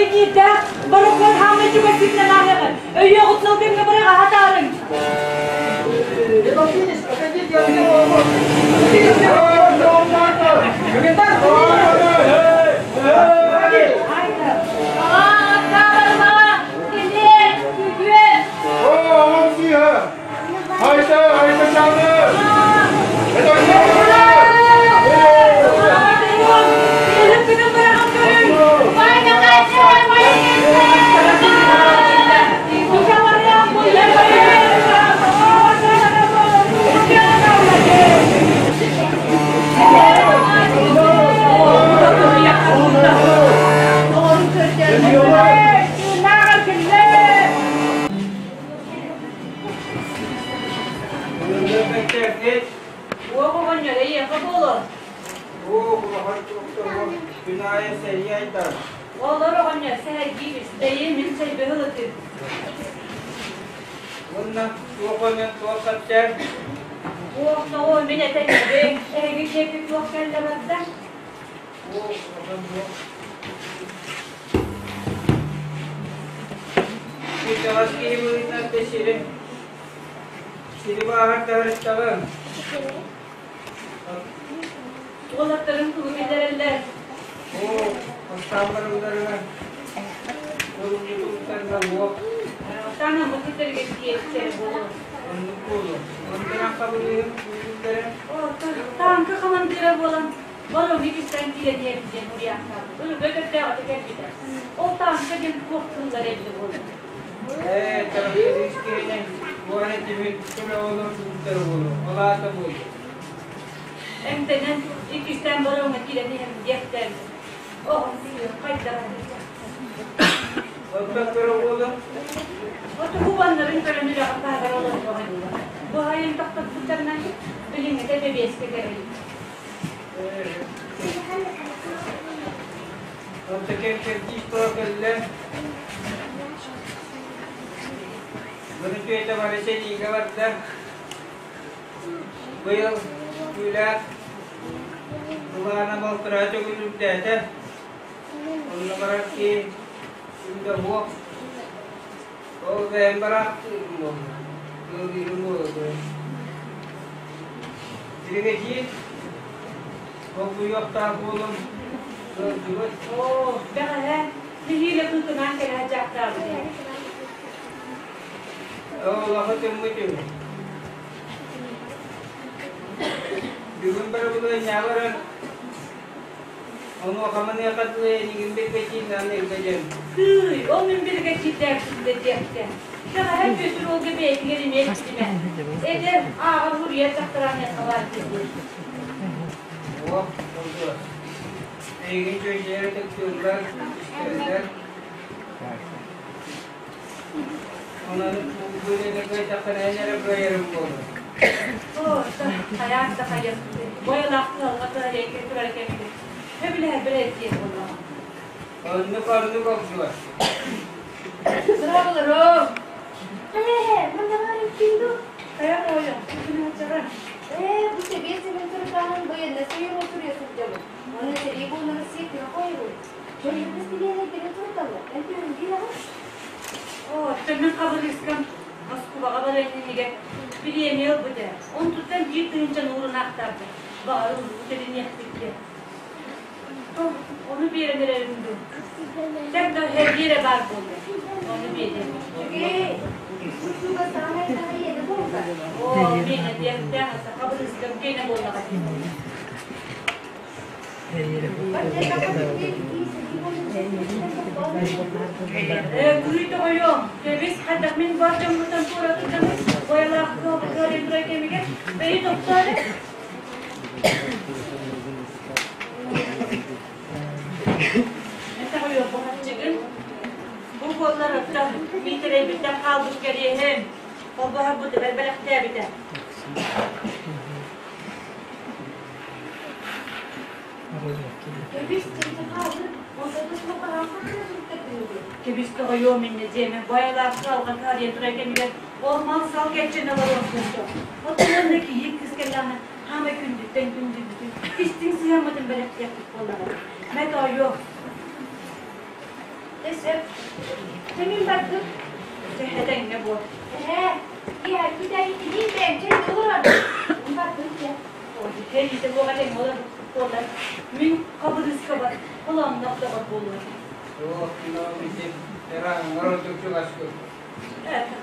Биригэдьиирдээх борокуот хаамай чугастыытынан ааһыаҕын. Өйүөҕүт сыл кэмҥэ быраҕа сатаарыҥ. Hayda, hayda canım! Уох оҕонньор эйиэхэ буолуо. Күн аайы сэрии айдар. Олор оҕонньор сэһэргиибис, бэйи мин чэйбэһи ылытыым. Уонна туох онон туох кэпсээн? Уох тоҕо мин этэн эһиги диэки туох кэллэ барда? Уох оҕон туох. Кырдьаҕас киһи быһыытынан да сири сири бааһар таһырыттаҕыҥ. Уолаттарым тугу биллэрэллэр? Оо, бастаан барылларыгар уруккутуттан уох. Таҥаммыт ситэргэ тиийэччэр буолуо. Оннук буолуо. Онтон хабылыыһым күүрүллэрэ. Тааҥка хамандыыра буолан Боруоҥҥа кистээн киирэн иһэбит диэн уруйаахтаабыт. Ырыга көрдөөҕүтэ кэлбитэ. Ол тааҥка диэн туох тыллар эбитэ буолла? Ээ, таптыыр киһини уонна тимир көлө олор туттар буолуо. Ол аата буолуо. Эмтэнэн иккистээн боруоҥҥа киирэн иһэбин диэхтээн. Оҕом сыыһа хайдах Оттон көрө буолуо. Отугу уоннарын көрөн үрэҕин таһыгар олордоҕо дии. Бу айан тохтоппуттарынан билиҥҥитэ бэбиэскэ кэлэбит. Оттон кэрдиис тура кэллэ. Быны түөтэ бары сэриигэ барда. Быйыл Түүлээх былаана балтараа төгүл үрдээтэ. Онно барар киһи үрдэ суох. Ол бэйэм бараахтыырым буолла. Ыалдыырым буолла. Биригэдьиир Долгуйуохтаах буолан ыалдьыбыт. Оо, бэҕэһээ нэһиилэ кыыкынаан кэлэ сылдьаахтаабыт. Олохо тыммыт үһү. Бүгүн бырабылыанньа баран, онуоха маныаха дылы эйигин биригэдьииринэн ыйга дьэн. Тыый, ол мин биригэдьиирдээхпин да диэхтэ. Бэҕэһээ Бүөтүр уолга бэйэтигэр эмиэ эттим ээ. Эдэр, ааҕар суруйар дьахтараныахха баар диэтэ. Уох, болдуо. Эйигин чүөчэлэрэ тыктыыллар, истэллэр. Онон бу кыайдаххына эн эрэ кыайарым буолуо. Оо, хайаан да хайыахпытый. Бойалаах кыһалҕа кыһалыйа турар кэмигэр сөбүлэһэрбэр эрдиэ буоллаҕа. Оннук оннук огдуо. Браво, Ээ, манна ким Хайа ойо, күнү Ээ, бу сэбиэт сэмэн турукаанын байыаннай сойуоҕа суруйа сылдьабын. Уонна сэрии буолан Россия хойурун. Дьоннорбут билиэнэйдэрин суруталлар. Эн түһүн биэрэҕин? Оо, оттон мин хабырыыскам Москубаҕа барыан иннигэр бириэмийэ ылбыт ээ. Онтуттан биир тыһыынчаны уурунаахтаабыта. Баҕар улуу тэриниэхпит диэн. Ону биэрэн эрэрим дуу? Тэк да эргиирэ баар буолла. Ону биэриэм. Үчүгэй. Бу саамай саҥа ийэтэ буолла. Оо, миэнэ диэхтээх хабырыыскам киэнэ буоллаҕа дии. Ээ, тоҕойуом, кэбис, хайдах мин бар дьоммуттан туора турдамый, бойалаах кыалын турар кэмигэр, бэйи тохтоо эрэ. Тоҕойуом, бу харчыгын, бу буоллар оттон Миитэрэйбиттэн хаалбыт кэриэһим, холбоһорбутугар бэлэхтээбитэ. Кэбис тоҕойуом инньэ диэмэ, бу айылаах кыһалҕа кыһарыйан турар кэмигэр ол мал-сал кэрчэнэ олоруохпун сөп. Оттон уонна кийиит кыыс кэллэҕинэ, хаамай күндүттэн күндүбүтүн, истиҥ сыһыаммытын бэлэхтиэхпит буоллаҕа. Мэ тоойуом. Чэ сөп. Чэ мин бардым. Чэ этэҥҥэ буол. Эһээ, киэһэрбит эйитиниин бэйэм чэй олорон. Мин бардым чэ. Ой, кэлиитэ буоҕа этэҥҥэ олор буоллар. Мин хабырыыскабар холоонноох доҕор буолуо. Суох, мин ыраҥҥар ордук чугаскын.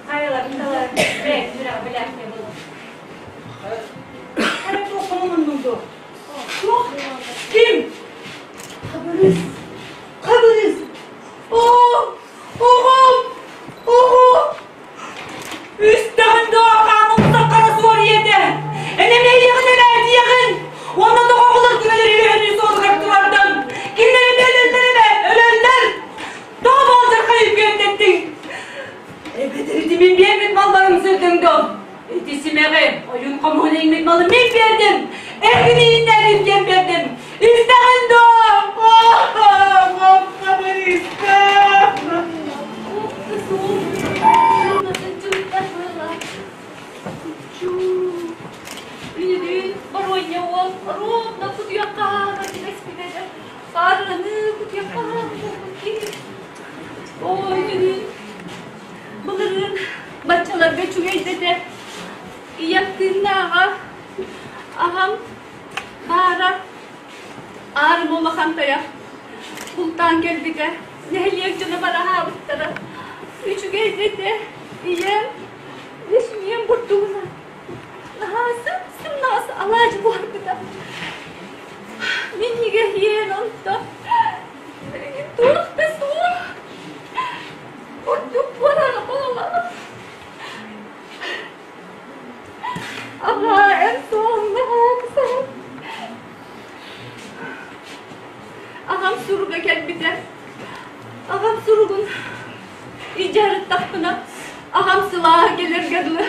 Хайаларын таларын бэйэтин үрэҕэ билээхтиэ буолуо. Хайа туохха муннуҥ дуо? Туох? Ким? Хабырыыс! Хабырыыс! Оо! Оҕом! Оҕом! Үстэҕин доо хаамым саккара суор ийэтэ! Эн эмиэ эбээтиэҕин! Уонна тоҕо оҕолор күнэлэр үөһэнүү суолугар турардан! Кинилэр эмиэ өлөллөр эбэ! Өлөллөр! Тоҕо боолдьурхай үкүөннэттиҥ? Эбэтэр ити мин биэрбит малларым сырдыҥ доо! Ити симэҕи, ойун хомуһун иҥмит малы мин биэрдим! Эргин ииннэрин диэн биэрдим! Истэҕин дуо? Үнүрүүн Боруонньа уол ровно кутуйахха хаама түбэспит этэ. Хаарыаныы кутуйахха хаама буолбут киһи. Ой, үнүрүүн былырыын баччаларга үчүгэйдэтэ. Ийэм тыыннааҕа, аҕам баара аарыма улахан тайах бултаан кэлбитэ. Нэһилиэк дьоно бараһаабыттара. Үчүгэй да этэ. Ийэм Лешмием бурдугуна наһаа сып-сымнаҕас алаадьы буһарбыта. Минньигэс иэн онто. Билигин туох да суох. Бурдук буолара буолла. Аҕаа, эн суоллаах Аҕам суруга кэлбитэ. Аҕам суругун илдьэ аҕам сылааһа кэлэргэ дылы.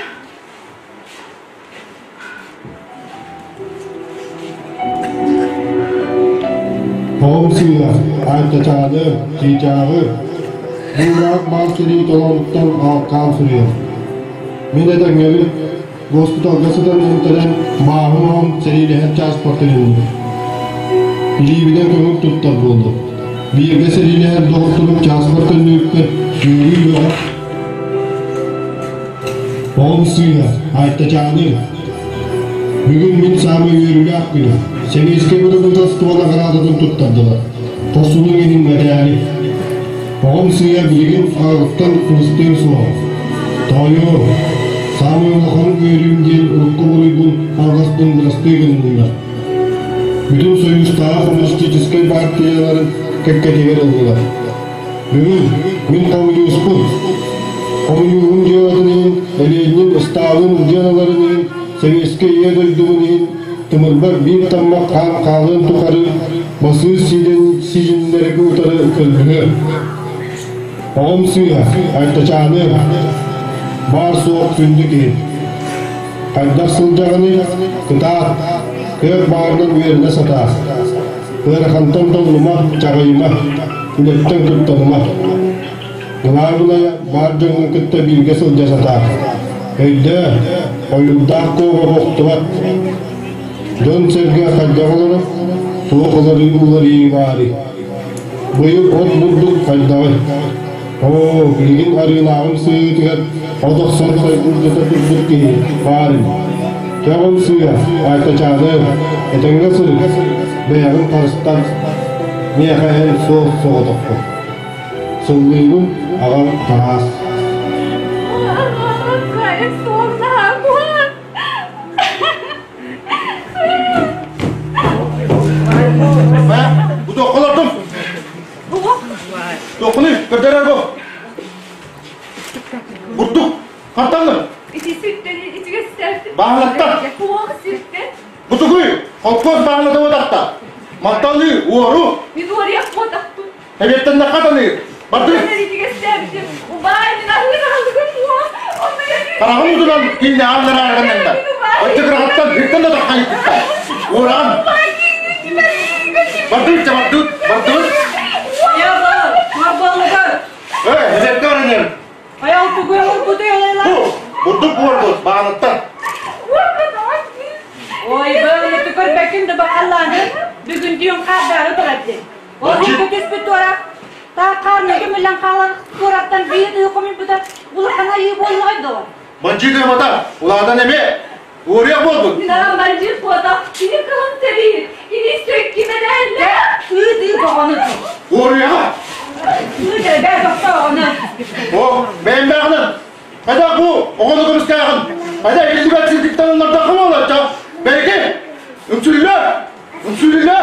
Оҕом сыыһа, ааттатааны, чыычааҕы, буулаах баар сэрии толооруттан аалкаан суруйар. Мин этэҥҥэбин, госпиталга сытан эмтэнэн, бааһым оһон сэриилэһэр чааспар төнүннүм. Илиибинэн көҥүл туттар буоллум. Бииргэ сэриилэһэр доҕотторум чааспар төннүбүппэр үөрүү бөҕө. Оҕом сыыһа, Айтачааны, Бүгүн мин саамай үөрүүлээх күнүм. Сэбиэскэй бырабыыталыстыба наҕараадатын туттардылар. Хорсунуҥ иһин мэтээли. Оҕом сыыйа билигин аҕыттан кыбыстыам суоҕа. Тоойуо, саамай улахан үөрүүм диэн урукку буруйбун алҕаспын бырастыы гыннылар. Бүтүн Союзтааҕы коммунистическай баартыйаларын кэккэтигэр ыллылар. Бүгүн мин хомуньууспун. Хомуньууһум дьыалатын иһин, Ленин, Сталин дьыалаларын иһин, Сэбиэскэй Ийэ дойдубун иһин тымырбар биир таммах хаан хаалыан тухары басыыр сиидэннэри утары кыргыһыам. Оҕом сыыһа, Айтачааны, баар-суох күндү киһи. Хайдах сылдьаҕыный, кытаат, кыах баарынан үөрэнэ сатаа. Ыарахантан толлума, чаҕыйыма, үлэттэн куттаныма. Кылаабынайа баар дьоҥҥун кытта бииргэ сылдьа сатаа. Өйдөө, ойуурдаах куобах охтубат. Дьон-сэргэ хайдах олорор, туох уларыы уларыйыы баарый? Быйыл от бурдук хайдаҕый? Оо, билигин арыылааҕым сыһыытыгар от охсон хойгурдата турбут киһи баар ини. Кэҕим сыыһа, Айтачааны, этэҥҥэ сырыт, бэйэҕин харыстан, миэхэ эн суох соҕотоххун. Сыллыыбын аҕам Тараас. Бу туоххолордум? Туоххунуй? Көрдөрөр бу. Бурдук. Хантаннын? Ити сүттэн итигэстэр. Бааһынаттан. Туох сиртэн? Бутугуй, холкуос бааһыната уотахта. Манталыы, уору. Мин уоруйах буотахпын. Эбиэттэн хатаныы. Бардыр. Итигэстээбитим. Убаай, мин аһыыр аһылыгым уо. Хараҕын утунан киннээҕин нараарыганнанна. Оччо кыраҕыттан үттэн да таххайыттар. Уораҕын. Бардыр, бардыр, бардыр. Марбалыгар. Эй, эбиэттэ баран Айал тугуй олорбутай олайла. Бурдук буорбут, бааныттан. Ой, бөөлө түкөрбөккүн да бакаллааны бүгүн түүн хаардары турар дии. Ол күтүспүт туора таах хаарна көмүллэ Иитиллэн хаалан куораттан биир тыһы хомуйбута улахан айыы буоллаҕай доҕор. Бандьыыт ыймата, улаатан эмиэ уоруйах буолбут. Мин аҕам бандьыыт буотах, кини кылын сэриир, кини сөккүмэнэллэ. Ыы-ыы боҕону. Уоруйаҕа. Ыы дэрбээ тохто оҕону. О, бэйэм бээҕинэн. Хайдах бу оҕону көмүскээҕин? Хайда иллибэт сиргиттэн ыллардахха буолачча. Бэрики, үҥсүллэ, үҥсүллэ.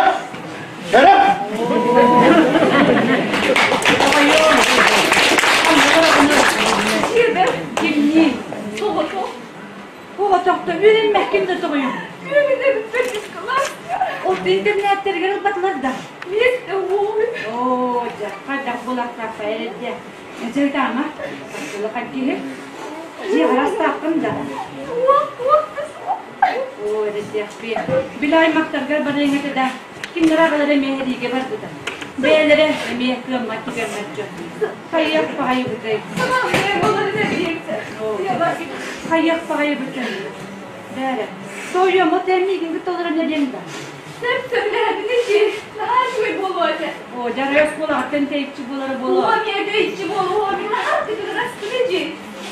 Эрэ. Кимниин? Оҕотохто үөрэммэккин да тоҕойум. Үөрэнэбин төрдүс кылаас. Ол интернеттэригэр ылбатылар да. Миэстэ уолуй. Оо, дьэ, хайдах булахтаахпа эрдэ. Дьэ, таама, улахан киһи. Дьиэ араастааххын да. Уох, уох, суох. Оо, эрэдиэхпиэ. Били аймахтаргар барыаҥ этэ да, кинилэр аҕалара эмиэ эриигэ барбыта. Бэйэлэрэ эмиэ кыаммат түгэммэт дьон. Хайыах баҕайыбытай? Хайыах баҕайыбытай? Бээрэ, тоойуом, от эн миигин кытта олорон эриэҥ да? Сөп сөбүлэһэбин ити. Наһаа үчүгэй буолуо этэ. Оо, дьарыйа оскуолаҕыттан тэйиччи буолара буолуо. Уо, миэхэ иччи буолуо, мин наһаа кытыгырастым эдьи.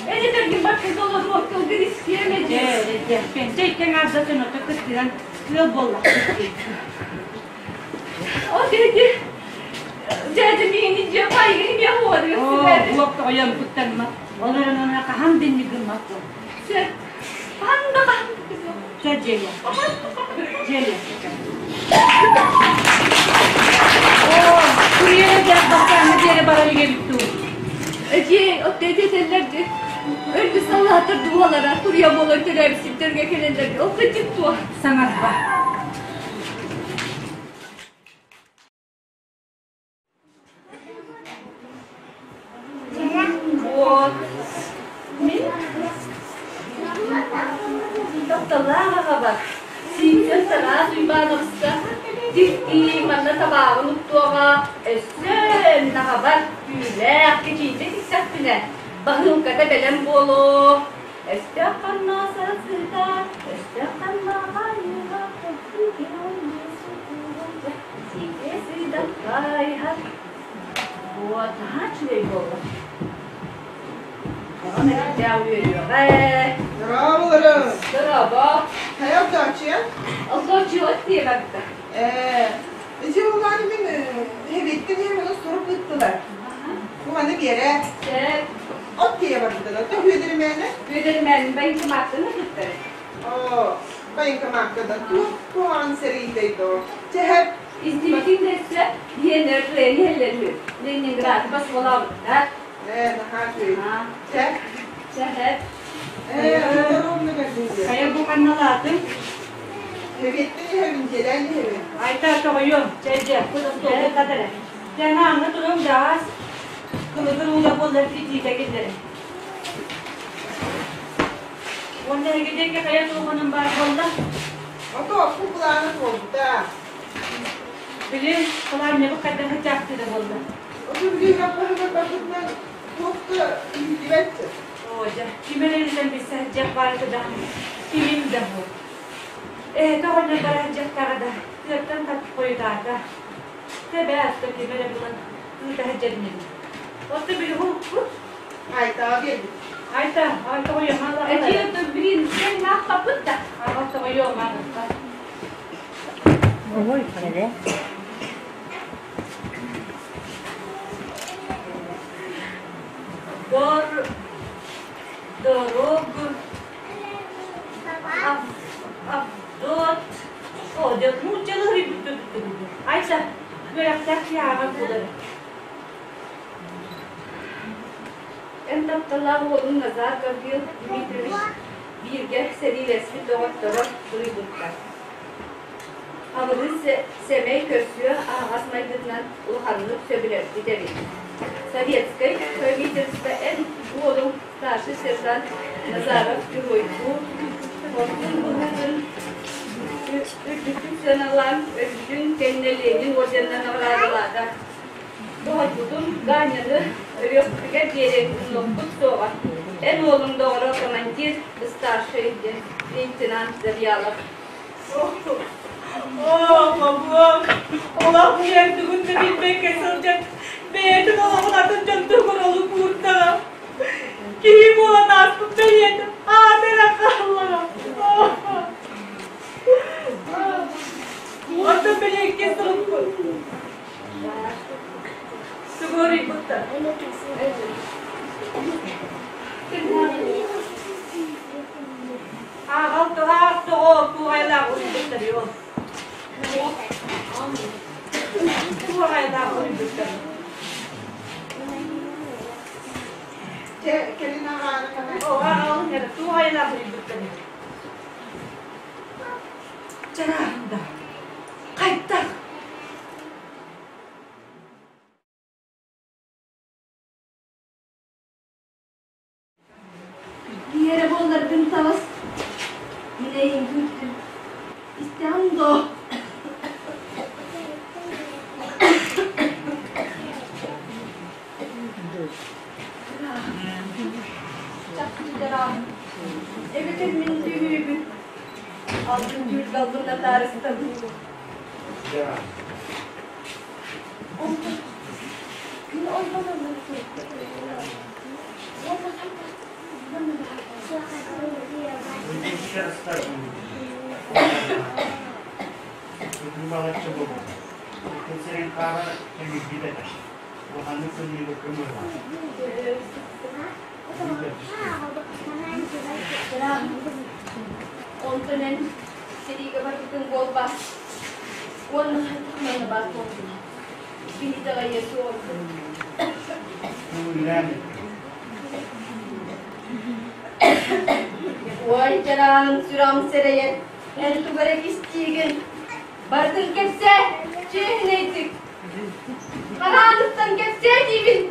Эн этэргин бакка толоруох тылгын истиэм эдьи. Дьэ, эрэйдээхпин. Чэ, иккиэн аата дьоното кыттыһан ыал буоллахпыт дии. От эти дядя миигин дьиэ хайыгын миэхэ уоруйа Оо, сибээти. уох тоҕойон куттанма. Ол эрэн аны хаһан да инник гыммат буол. Сөп. Хаһан да хаһан да Чэ, дьиэлиэ. Дьиэлиэ. Оо, курьер дьаах бастааҥҥы диэри барар игэбит дуу. Эдьиэй, от эти этэллэр дии. Өлбүт саллааттар дууһалара туруйа буолан төрөөбүт сирдэргэ кэлэллэр дии. Ол кырдьык дуо? Саҥарба. Вот. Мин тапталлаах аҕабар Сиинтэн Тараас Уйбаанабыска дьиктии манна табааҕын уктуоҕа, өссө мин аҕабар түүлээх кичиитэ тиксэхпинэ баһыылката бэлэм буолуо. Өстөөх ханна сарсыта, өстөөх ханна хаайыыга, Сиитэ сыыдам хаайыһар. Вот, наһаа үчүгэй буолла. Оҕом эрдээх үөрүөҕэ. Здравствуйте. Дорообо. Хайа Авдооччуйа? Авдооччуйа диэбэттэ. Ээ, ити улаан мин эбиттин иһин ону сурук ыыттылар. Бу маны биэрэ. Сөп. От тиийэ барбытын. Оттон Бүөдүрүмээнэ? Бүөдүрүмээнин военкоматтан ыыттар. Оо, военкомакка да туох куһаҕан сэриитэй доо. Чэһэп. Истибитиҥ да өссө биһиэннэр Лени иһэллэр үһү. Ленинграды бассыбалаабыттар. Ээ, наһаа үчүгэй. Чэ. Чэһэп. Ээ, ровно кэллиҥ дии. Хайа бу ханналаатыҥ? Эбиэттэн иһэбин, дьиэлээн иһэбин. Айта тоҕойуом, чэ дьэ, остуолбут хат эрэ. Дьэ, аҥы туруҥ да аас. Кылыгыр уула буоллар итиитэ киллэрин. Уонна эһиги диэки хайа туохунан баар буолла? Ото оппу былаана туолбута. Били, кылаанньабыт хайдах ычаахтыыра буолла? Ото били хаппаһыгар барбытынан туох да иһиллибэт. Оо, дьэ, ким эрэ илдьэн билсэ сылдьыах баар этэ даҕаны, кимим да буол. Эһэтэ оҕонньор бара сылдьыахтааҕа да, тыаттан хойутаата. Тэбээт да ким эрэ булан ыыта сылдьар инибин. Оттон били уруккут? Айтаҕа биэрбит. Айта, айта ойома Эдьиий оттон билин сен наахтаппыт да. Аҕа тоҕойуома Дор дорог Авдот О, дьэ, нууччалыы бүттүбүттүбүт. Айта, үөрэхтээх киһи ааҕар буолар. Эн тапталлаах уолуҥ Назар Гаврил Дмитриевич бииргэ сэриилэспит доҕотторо суруйбуттар. Хабырыыс сэмэй көрсүө аһаҕас майгытынан улаханнык сөбүлэппит эбит. Советскай правительство эн уолуҥ старший сержант Назаров геройдуу хорсун быһыытын үрдүктүк сыаналаан өлбүтүн кэннэ Ленин орденынан наҕараадалаата. Доҕорбутун Ганяны өлүөхпүтүгэр диэри умнуохпут суоҕа. Эн уолуҥ доҕоро командир старший лейтенант Завьялов. Оо, бабуом, олох ийэм тугун да билбэккэ сылдьан бэйэтин олоҕун атын сылдьан төгүрөлүк уурдаҕа. Киһи буолан ааспыт бэйиэтэ аата эрэ хааллаҕа. Онтон били иккис сурукпут. Сугуоруйбуттар. Ааҕал туһаах тоҕо туохайлаах уруйбуттар ол. Туохайлаах уруйбуттар. Чэ, кэлин аҕаары канай. Ааҕалын эрэ туохайлаах уруйбуттар. Чараанда. Хайдах? Биэрэ буолларгын табас, мин эйигин күүттүм. Истэҕин дуо? Чахчы Эбэтэр мин түһүүбүн. Алтын түүл албын татаарыстабын. Онтон күн ойбоноллор Онтон эн сэриигэ барбытыҥ буолбат уонна хайдах манна баар буоллуҥ? Кини итэҕэйиэ суоҕа Ой, дьараан сүрэҕим сэрэйэр, эн тугу эрэ кистиигин. Барытын кэпсээ, чиэһинэйдик. Харааныттан кэпсээ диибин.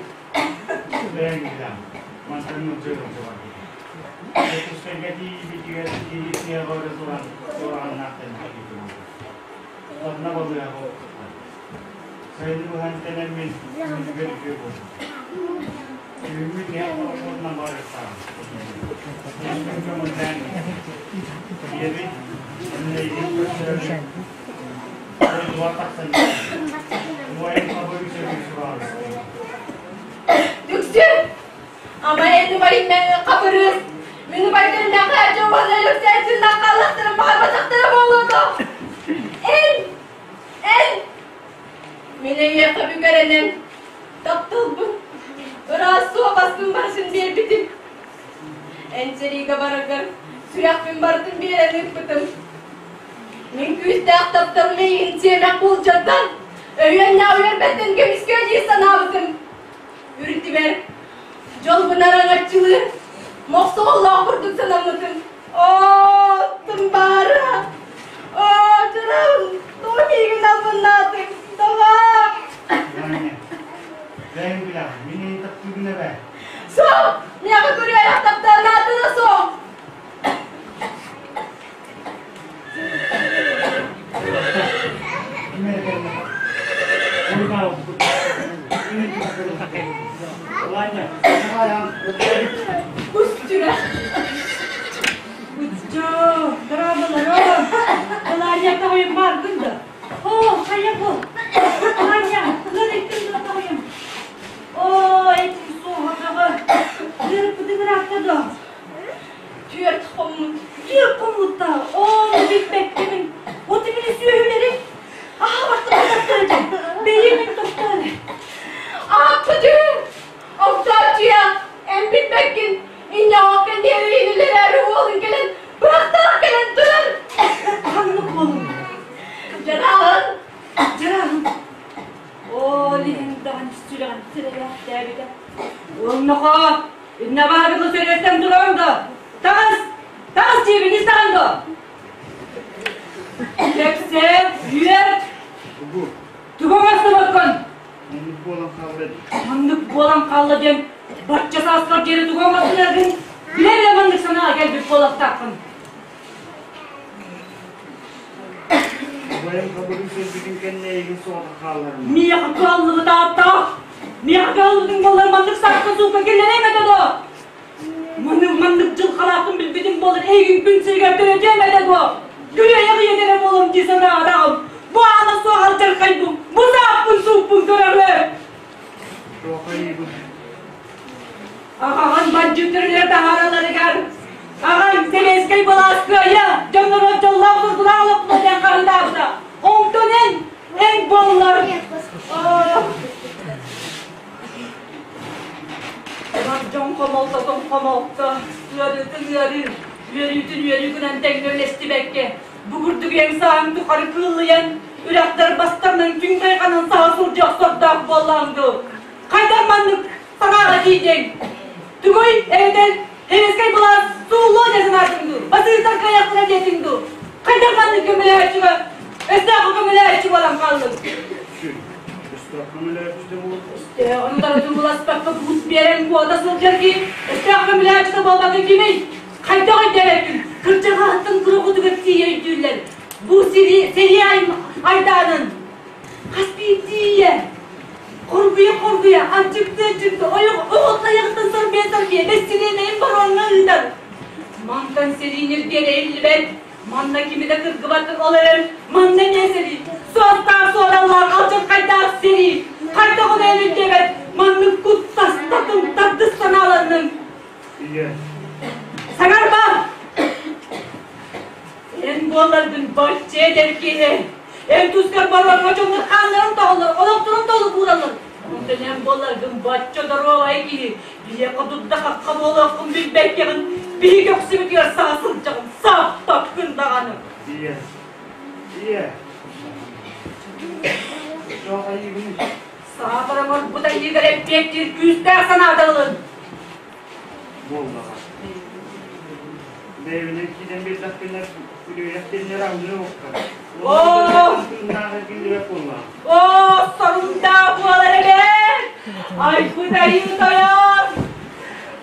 Сайыны быһан тэнэммин күнүгэр үтүө буоллум. Күһүҥҥү тиһэх борохуотунан барыахтааҕым. Эйигин көҥүллээн ийэбин уонна эйигин көрсөргө дойдубар тахсан иһэбин. Убайым хабыр үсэбин сураҕаластым. Түксү! Ама эн убайым мен хабырыыс! Мин убайдарым мэхэ дьоҥҥо Өлөксөөччүн лаххаллахтарын баҕарбатахтара буолуо дуо? Эн! Эн! Мин эйиэхэ бүк эрэнэн, тапталбын, ыраас суобаспын барытын биэрбитим. Эн сэриигэ бараргар сүрэхпин барытын биэрэн ыыппытым. Мин күүстээх тапталым эйигин сиэмэх буулдьаттан, өйүөннээх үөрбэттэн көмүскүө дии санаабытым. Үрдүбэр дьолбун араҥаччылыыр, мохсоҕоллоох курдук санаммытым. Оо, тымбаара! Оо, дьурам, тоҕо миигин албыннаатыҥ? Тоҕо? Ваня, бэйэҥ билэҕин, мин эйигин таптыыбын эбээ. Суох! Миэхэ күрүөлэх таптаан да суох! Ким эрэ кэллэ. Ваня, Устюра. Устю, дорабаларым. Алания тоҕойум бааргын да? О, хайа бу? Алания, ыарыйдым да тоҕойум. О, этим суоһатаҕы. Ыарыппытыҥ ыраатта да? Түөрт хоммут. Түөрт хоммутта. Ону билбэккин. Вот именно сүөһүлэри. Аха бартыбататтар Бэйи мин тохтоон. Ааппытын! Октооччуйа, эн билбэккин. Инньэҕэ кэнниэри инилэрээри уолун кэлэн, бырахтаах кэлэн турар. Ханнык уолун? Дьарааһын. Дьарааһын. Ол иһин даҕаны сүрэҕин сирэйээхтээбитэ. Оннохо Иннабаабыгы сөрүөстэн тураҕын да? Таҕыс! Таҕыс дьиэбин истэҕин дуо? Кэпсээ, үөр! Тугу оҥостубуккун? Маннык буолан хаалла диэн. Маннык буолан хаалла диэн бачча сааскар диэри тугу оҥостунаргын билэ-билэ маннык санааҕа кэлбит буолуохтааххын. Убайым хабырын сирбитин кэннэ эйигин соҕотох хаалларым. Миэхэ кыаллыбыт ааттаах! Миэхэ кыаллыбытыҥ буоллар маннык саакка суукка киллэриэм этэ дуо? Маннык маннык дьыл халааппын билбитим буоллар эйигин күн сиригэр төрөтүөм этэ дуо? Күрүөйэх ийэтэрэ буолуом дии санаатаҕым. Бу аана суох алдьархайбын, бу сааппын сууппун көрөҕүө! Туох айыыбын? Аҕаҕын бандьыыттар таһааралларыгар аҕаҥ сэбиэскэй былаас кыайа дьонноро дьоллоох соргулаах олохпут диэн хаһыытаабыта. Онтон эн, эн буоллар Дьон хомолтотун хомолто, ыарыытын ыарыы, үөрүүтүн үөрүү гынан тэҥҥэ үлэстибэккэ, бу курдук эн сааһыҥ тухары кыыллыйан, үрэхтэр бастарынан түҥ тайҕанан саһа сылдьа охсордоох буоллаҕыҥ дуу? Хайдах маннык санааҕа тиийдиҥ? Тугуй, эбэтэр Сэбиэскэй былаас сууллуо дии санаатыҥ дуу? Басыыстар кыайыахтара диэтиҥ дуу? Хайдах маннык көмөлөһөөччүгэ, өстөөххө көмөлөһөөччү буолан хааллыҥ? Өстөөх көмөлөһөөччүтэ буол. Өстөөҕүн утарытын буласпакка куус биэрэн куота сылдьар киһи өстөөх көмөлөһөөччүтэ буолбатын кимий? Хайдах өйдөөбөккүн? Кырдьаҕаһыттан куругутугар тиийэ өйдүүллэр. Бу сэрии айдаанын хас биирдии ийэ Хоргуйа-хоргуйа, аччыктыы-аччыкты, ойох оҕотайаҕыттан сарбыйа-сарбыйа, бэстилиэнэйин бароҥҥа ыытар. Мантан сэрии ньиргиэрэ иһиллибэт, манна кими да кыргыбат, ол эрэн манна эмиэ сэрии, суостаах суодаллаах алдьархайдаах сэрии, хайдах ону эн өйдөөбөт, маннык куттастатын тардыс санааланныҥ. Ийэ. Саҥарба! Эн буолларгын бачча эдэр киһи. Эн тускар барарга дьоннор хааннарын тоҕоллор, олохторун толук уураллар. Онтон эн буолларгын бачча доруобай киһи. Биһиэхэ дурда-хахха буолуоххун билбэккэҕин, биһиги көхсүбүтүгэр саҕа сылдьаҕын, сааппаккын даҕаны. Ийэ, ийэ, туох айыыбыный? Саатар оҥорбут айыыгар эппиэттиир күүстээх санаата ылын. Буоллаҕа. Бэйэбинэн киирэн биэрдэхпинэ, күлүөйэх диэннэр аҥыы оҕустар. Оо! Тыыннаах эргиллибэт буоллаҕа. Оо, сорумдаах буолар эбээт! Айбыт айыы тойон!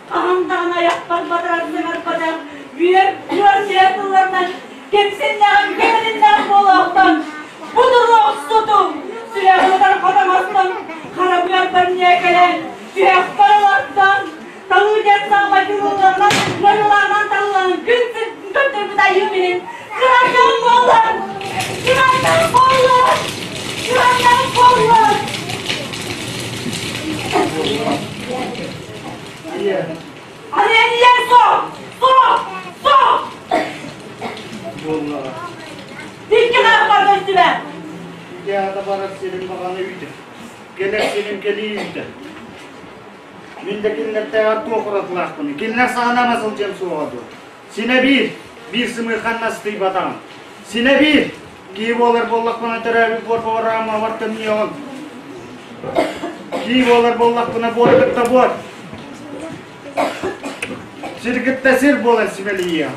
Хаһан даҕаны айахпар батарар саҥарбатах, үөр үөр сирэ тылларынан кэпсэннэҕим, кэпсэннэҕим буолуохтан, бу туруохсутум, сүрэҕим ытар хотоҥостон, хара быарбар ньээкэлэн, түһэхпэр олордон, талыы диэн саамай тылларынан, нырылаанан талыланан күн сирин көрдөрбүт айыым иһин кыракан буоллар! Кыракан буоллар! Кыракан буоллар! Ийэ. Аны эн ийэҥ суох! Суох! Суох! Буоллаҕа. Икки харахпар көстүбэ! Ити аата барар сирим баҕана үүтэ. Кэлэр сирим кэлии үүтэ. Мин да кинилэртээҕэр туох уратылаахпыный? Кинилэр саҕана ама сылдьыам суоҕа дуо? Синэ биир, биир сымыырханна ыстыйбатаҕым. Синэ биир, кии буолар буоллахпына төрөөбүт буорбабар ааммабар төннүөҕүм. Кии буолар буоллахпына буор кытта буор. Сир кытта сир буолан симэлийиэҕим.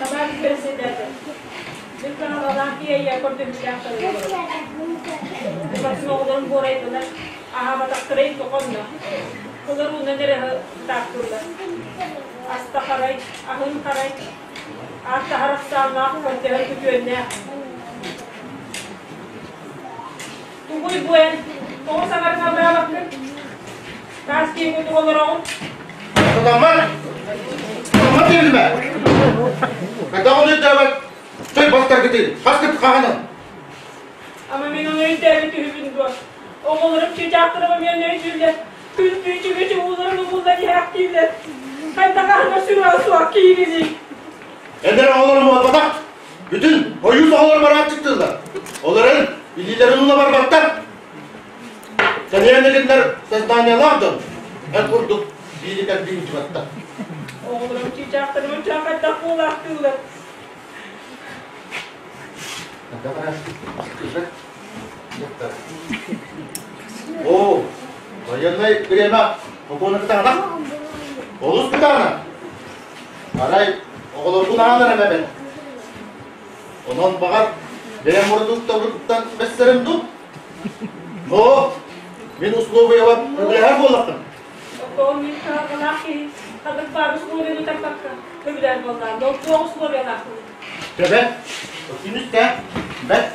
Товарищ председатель, Мин кыһалҕалаах киһи көрдөһүүлээх Букатын оҕолорум буорайдылар, аһаабатахтара хонно. Олор уунан эрэ ытаахтыыллар. Аста харай, аһын харай, ааттаһар ахсааннаах, көрдөһөр күтүөннээх. Тугуй бу эн? Тоҕо саҥарын абыраабаккын? Таас киһи курдук олороҕун? Сатаммат! Сатаммат диэтим ээ! Хайдах ону өйдөөбөт? Чэй бастаргытын, хас кыт хаһанын? Ама мин ону өйдөөбүт үһүбүн дуо? Оҕолорум чыычаахтарым эмиэ өйдүүллэр. Күн түүчүгү ууларын умуллан иһээхтииллэр. Хайдах аһына сүрэҕэ суох киһигиний? Эдэр оҕолорум буолбатах. Бүтүн ойуус оҕолор барааччыктыыллар. Ол эрэн илиилэрин уна барбаттар. Сэниэн илиннэр сознаниелаах дьон эн курдук биири кэрдии учубаттар. Оҕолорум чыычаахтарым ычаа хайдах буолаахтыыллар. Оо, военнай время сокуону кытаанах. Олус кытаанах. Арай оҕолоргун аҕалар эмэбин. Онон баҕар бэйэм мурдуктабыттан бэссэрим дуу? Но мин условиябар сөбүлэһэр буоллаххын. Оттон мин кыһалҕалаах киһи. Ханнык баар условияны тарпакка көбүлээн буоллаан, ол туох условиялаахпыный? Төбө, күнүс да, бэт.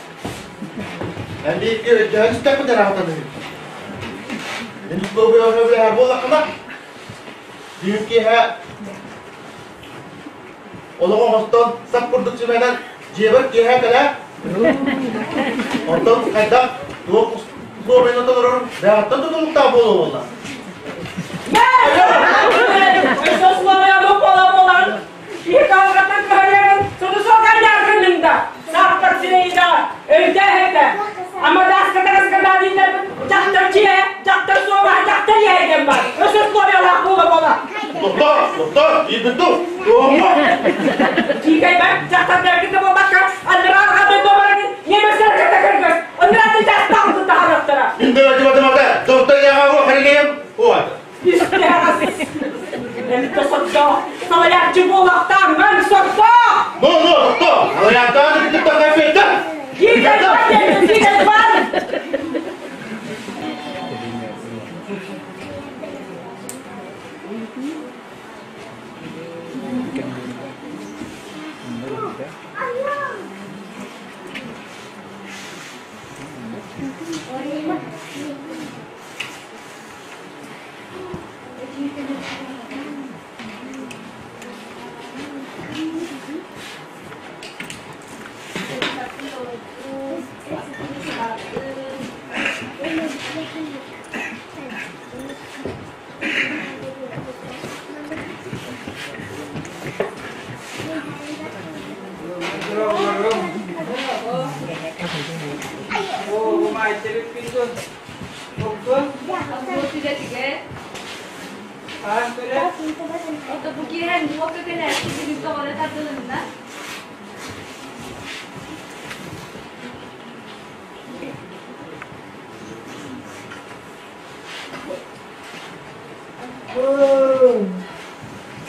Эн бииргэ өйдөһөн истэхпит эрэ аҕатаныгын. Мин условия көбүлэһэр буоллаххына, түүн киэһэ олох оҥостон сап курдук сүмэнэн дьиэбэр киэһэ кэлээ. Онтон хайдах туох условияны толорорум бэйэҕиттэн тутулуктаах буолуо буолла. Өссө условияны буола-буолан киһи кыһалҕаттан кыһайарын сону суокайдааххынныҥ да саахтар сирэйида өйдөөһөтө ама дааскатараска даадиилэрбит дьахтар дьиэ дьахтар суобаһа дьахтар иһэ диэн бар өссө условиялаах буола-буола Доктор, доктор, иирбит дуу? Туоһума. Киикэйбэр дьахтардаргыт да буолбакка аннараа дойду барагын немецтэр кытта кыргыз аннараа дьахтар таһарахтара Мин да математика, доктор яҕа харилием, уот. Эмитэ сордоох, салайааччы буолуохтааҕынан сордоох! Ну, ну, доктор, салайааччы кытта кайфетта. Киикэй бар диэн, киикэй бар!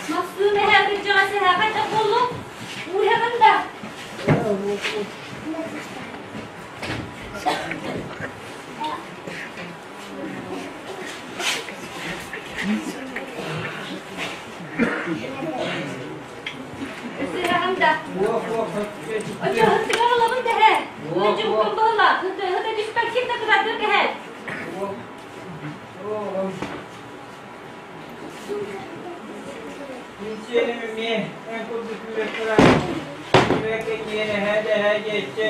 Махсыым эһээ кырдьаҕас эһээ хайдах буоллуҥ? Ууһаҕын да? Өссө да? Оччо һыттыга ылабын дэһэ. Ылдьыбыккын быһыла. Һыта түспэккин да кыратык эһэ. Мин сиэним эмиэ эн курдук күүрэ туран, күбэккэ киэн эһээ да эһээ диэччи.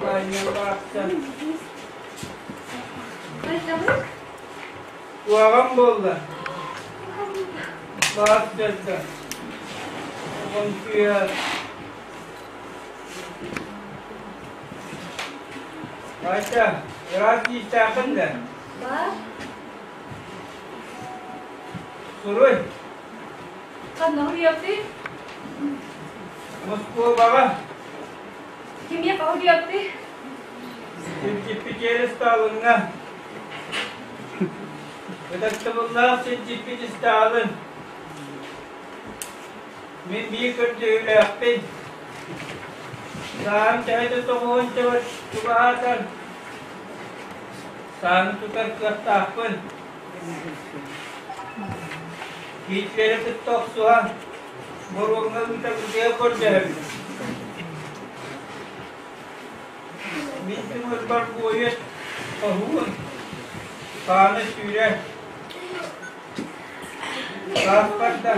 Баанньам барахсан. Куһаҕан буолла. Баас дьарда. Оҕом күйэ. Вася, ыраас тиистээххин да? Бар. Суруй. Ханна уруйаппый? Москубаҕа. Кимиэхэ уруйаппый? Сирдьиппит Сталиҥҥа. Ытыктабыллаах сирдьиппит Сталин. Мин биир көрдөһүүлээхпин. Саам төһө да тоҕуһун чугаһаатар, сааны тутар кыахтаахпын. Гитлери кытта охсуһан, боруоҥҥа ыытаргытыгар көрдөһөбүн. Мин түҥүрбэр буойун, хоһуун, хаана сүүрэр. Сааспар да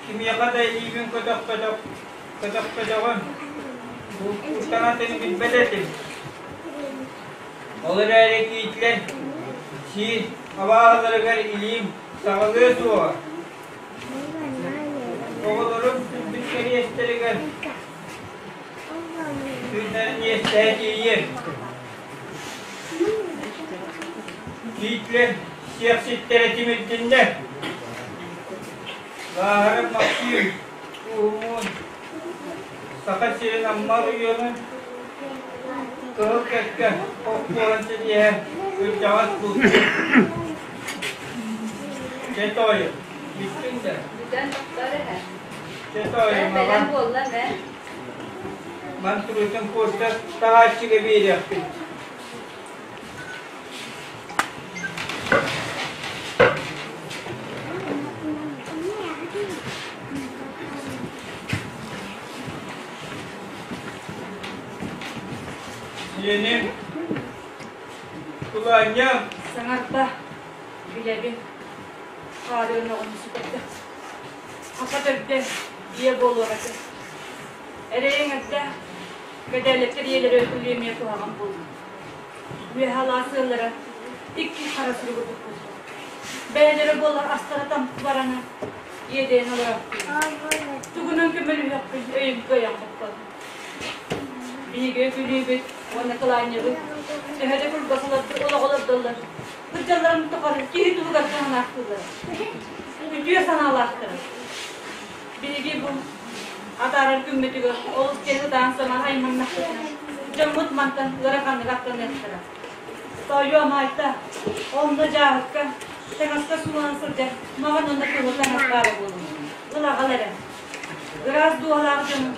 кимиэхэ да илиибин көтөхпөтөх, көтөхпөтөҕүм. Бултууртан атын билбэт этим. Ол эрээри Гитлер сиир абааһыларыгар илиим саҕалыа суоҕа. Оҕолорум сүлбүт кэриэстэригэр Күннэрин иэстэһэ тиийиэм. Гитлер сиэхситтэрэ тимирдиннэр. Лааһарым Максим Уһумуун Саха сирин Амма оройуонун Кыһыл Кэккэ холкуоһун силиһэ кырдьаҕас булчут. Чэ тоойум, бүттүҥ да? Бүтэн тохтор эһэ. Чэ тоойум, Бэлэм аҕам. буолла мэ. Мантыбытын почта таһааччыга биэриэхпит. Билиэним, Кулаанньам. Саҥарда, билэбин, хаарыан оҕону сүтэрдэ. Хата төрдө ийэ буолуох этэ. Эрэйиҥ эрдэ, кэдээлэттэр ийэлэрэ өлүү эмиэ куһаҕан буолла. Үөһэ алаас ыаллара икки хара суругу туппуттар. Бэйэлэрэ буоллар астара тамты барана иэдэйэн олороохтууллар. Тугунан көмөлөһүөхпүн өйүм кыайан хоппот. Биһиги күлүүбүт уонна кылаанньабыт төһө да курбас олох олордоллор, кырдьалларын тухары киһи туһугар кыһанаахтыыллара. Үтүө санаалаахтара. Биһиги бу атаарар күммүтүгэр олус киһи ытаан саҥа айманнахпытына, дьоммут мантан ыараханнык аттаныахтара. Тоойуом Айта, онно дьааһыкка, таҥаска сууланан сылдьар маҕан уонна кыһыл таҥас баара буолуо. Ылаҕал эрэ. Ыраас дууһалаах дьону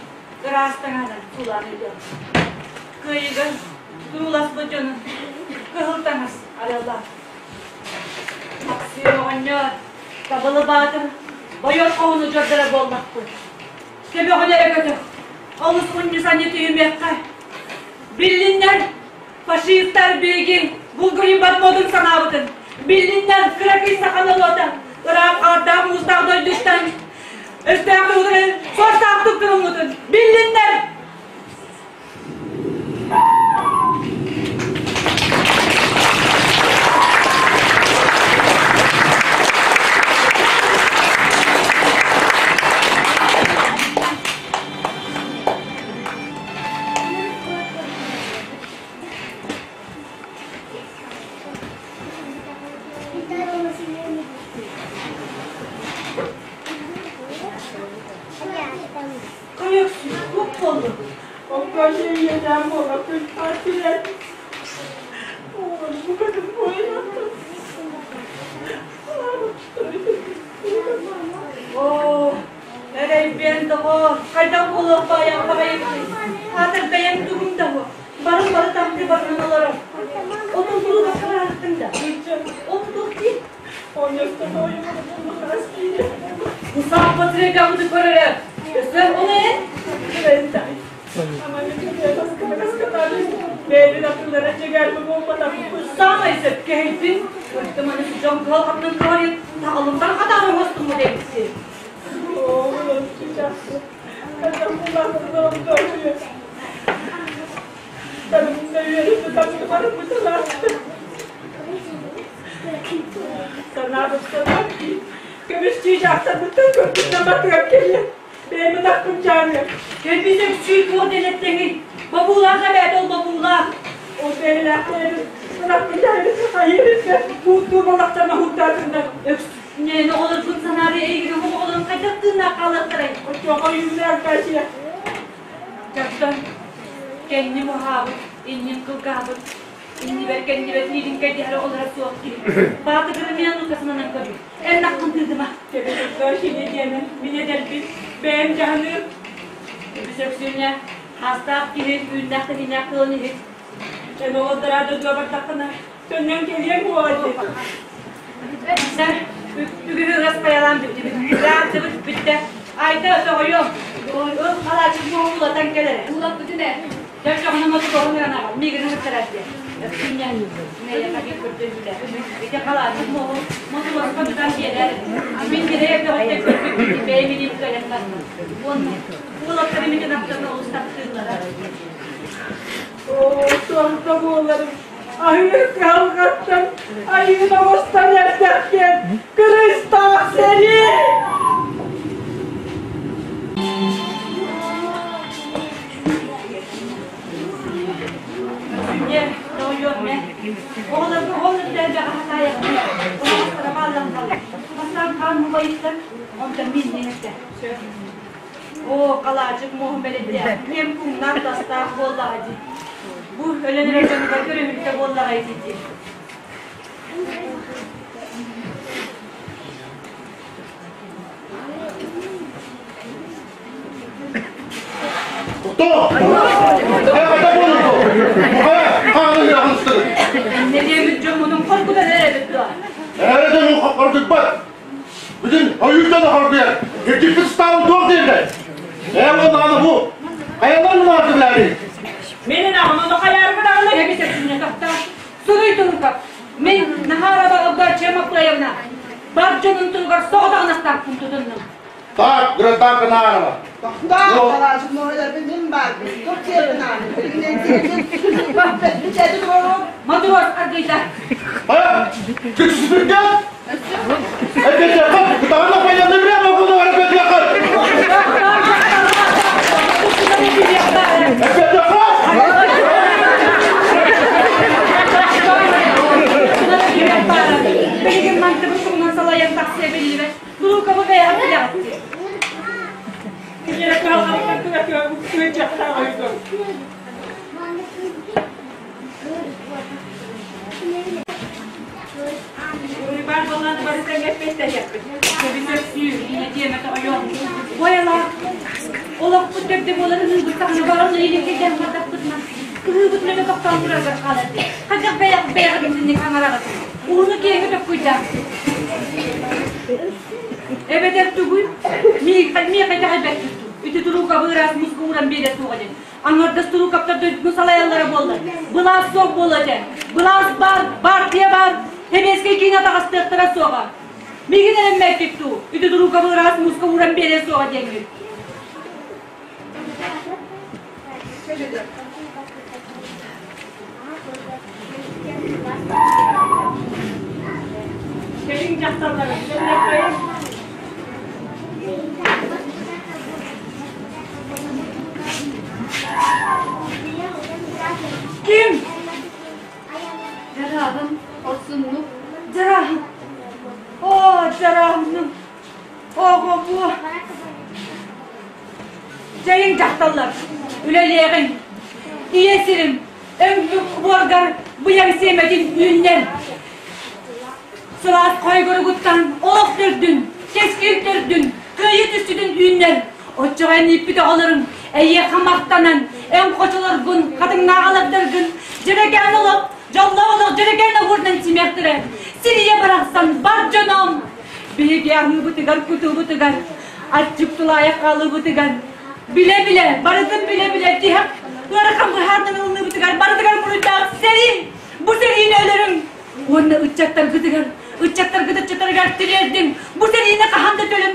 ыраас таҥаһынан суулаан ыытыах. Кыайыыга турууласпыт дьону кыһыл таҥас арыаллаах. Максим оҕонньор, Табылы Баатыр, Бойор хоһуну дьордоро буоллахпыт. Көмөҕүн эрэ көтөх, олус унньусанньы түһүмүөххэ. Биллиннэр, фашистар биһиги булгуруйбат модун санаабытын, биллиннэр, кыракый саха норуота ыраах хаардаах муустаах дойдуттан өстөөх утары суостаахтык туруммутун биллиннэр! Кайыксыз болду. Окажеeden буолаппын партия. Оҕом букатын буойнаттым. Оо, эрэйбиэн доҕоор, хайдах буолуох баайаҕа баҕайыбытый? Аатыр бэйэм тугум да суох. Барым бары тамты барынан олорор. Отун тулуга сарааттыҥ да. Ол туох дии? Усааппа сирэйдээҕи көрөрө. Өссө ол ээ? Саамай сөпкө иһиппин, ыртыманы дьон кыһалҕатынан кыһарыйан таҕылымтан хатаан оҥостуммут эбиппин. Көмүс чыычаахтарбыттан көрбүт наматыгар кэлиэ. Бэйэм ынахпын дьааныам. Кэлбит өксүү туох дэлэттэҥий? Бобуулаах эбээт ол бобуулаах. Ол бэйэлээх бэйэбин ынахпын дьааныам айыырыска бууттуу балахтан оһуттаатыннар. Өксүнэн оҕолоргун санаары эйигин омук оҕолорун хайдах тыыннаах хаалыахтарай? Оччоҕо үүнэр качия. Дьахтар кэнним уһаабыт, иннин кылгаабыт, иннибэр кэннибэр миигин кэдиһэр оҕолоро суох киһи. Баатыгырымыан лукасынан көрүү. Эн наххын тыытыма. Кэбиһэргэ хине диэмэ, мин эдэрбин, бэйэм дьаһаныым. Үгүс өксүүнэ, хаастаах киһи үүннээх тэһииннээх тылын иһит. Эн оҕолдораа дойдуга бардаххына, төннөн кэлиэҥ буола дии. Сэр, үгүһү ырас хайалаан бүттүбүт. Ырааттыбыт бүттэ. Айта тоҕойуом. Ыл халаачык муоһу улатан кэлэр. Улаппытын ээ. Дьэ, чоҕуна мотугоһун ыранаҕа. Миигин ыҥыртарар диэ. Өксүүнньэ, мэйэхэ көрдөһүүлэ. Ити халаачык муоһу мотугоска тутан биэрэр. Мин ньирэй өтөҕүттэн көрбүппүн бэйэм илиим кыайан барбын. Уонна уолаттар имитин ахтан олус таптыыллара. Оо, туохта буоларым. Аһыы кыһалҕаттан айыын оҕустан эрдэхпиэн кырыыстаах сэрии! Өксүүнньэ, тоҕойуом мэ. Оҕолорго ол үрдээбэҕэ хатаайахпына, оһоҕосторо бааллан хаалла. Бастаан хаан мубайыттан, онтон миинньэн этэ. Оо, халаачык муоһун бэлэддээх, киэм куҥнаах тастаах буоллаҕа дии. Бу өлөн эрэр дьонугар көрүмүттэ буоллаҕа ити дии. Тохтоо! Хайа буолуо? Хайа, хааны үрэҕин ыстыгын. Нэдиэбит дьоммутун хоргутан эрэбит дуо? Эрэ дьонун хоргутбат. Бүтүн ойуурдан хоргуйар. Кирдьикпит ыстаабын туох диэбитэй? Ээ уонна аны бу. Хайалар мунаардылаары? Мин ынаҕым ону хайаарга даҕаны Эбисэксинэ тохтоо. Суруй турука. Мин Наһаарова Огдооччуйа Маппыайабна бар дьонун туругар соҕотоҕунастаахпын тутуннум. Так, Гражданка Нарова. Тохтоо, Талаачык моһолорбун мин баарбын. Туох диэбин ааны? Матрос аргыйда. А? Күчсүргэн? Эппиэтиэххэ, кытаҕына военный время буну эппиэтиэххэ. Эппиэтиэххэ! Билигин мантыбыт тугунан салайан тахсыа биллибэт. Турукабы бэйэҕит билэҕит дии. Кинилэр кыһалҕаларыгар кыһыаччахтаах ойдор. Бар балааны бары тэҥҥэ эппиэттэһиэхпит. Сөбү-сөпсүүр, иннэ диэмэ тоҕойуом. Бойалаах, олохпут төрдө буолар ыһыыбыт саҕана баҕар илин кэйдээн бардахпытына, кыһыыбыт үлэтэ тохтоон тураргар хаалар дии. Хайдах бэйэҕит бэйэҕит итинник аҥараҕыт? Уһуну киэҥи токкуйдаах. Эбэтэр тугуй? Миэхэ миэхэ итэҕэйбэккит дуу? Ити туруукабы ыраас мууска ууран биэрэр суоҕа диэн. Аҥардас туруукаптар дойдуну салайаллара буоллар. Былаас суох буолуо этэ. Былаас баар, баартыйа баар, сэбиэскэй киин атаҕастыахтара суоҕа. Миигин эрэммэккит дуу? Ити туруукабы ыраас мууска ууран биэриэ суоҕа диэҥҥит. Кэлиҥ дьахталлары, кэллэххэйин. Ким? Дьарааҕым, хорсуннук. Дьарааһын. Оо, дьарааһыным. Оҕо буо. Дьайыҥ дьахталлар, үлэлиэҕиҥ. Ийэ сирим, өҥнүк буоргар быйаҥ сиэмэтин үүннэр. Сылаас хойгоругуттан олох төрдүн, кэскил төрдүн, кыайыы түстүтүн үүннэр. Оччоҕо эн ииппит оҕолоруҥ эйиэхэ махтанан, эн хочолоргун, хатыҥнааҕалардаргын дьэрэкээн олох, дьоллоох олох дьэрэкээн оһуорунан симиэхтэрэ. Сир ийэ барахсан бар дьоном! Биһиги аһыыбытыгар, кутуубутугар, аччык тулаайах хаалыыбытыгар, билэ-билэ, барытын билэ-билэ тиһэх ыарахан быһаарынан ылыныыбытыгар барытыгар буруйдаах сэрии! Бу сэриини өлөрүҥ! Уонна ыччаттаргытыгар, ыччаттаргыт ыччаттарыгар тириэрдиҥ! Бу сэриини хаһан да төлө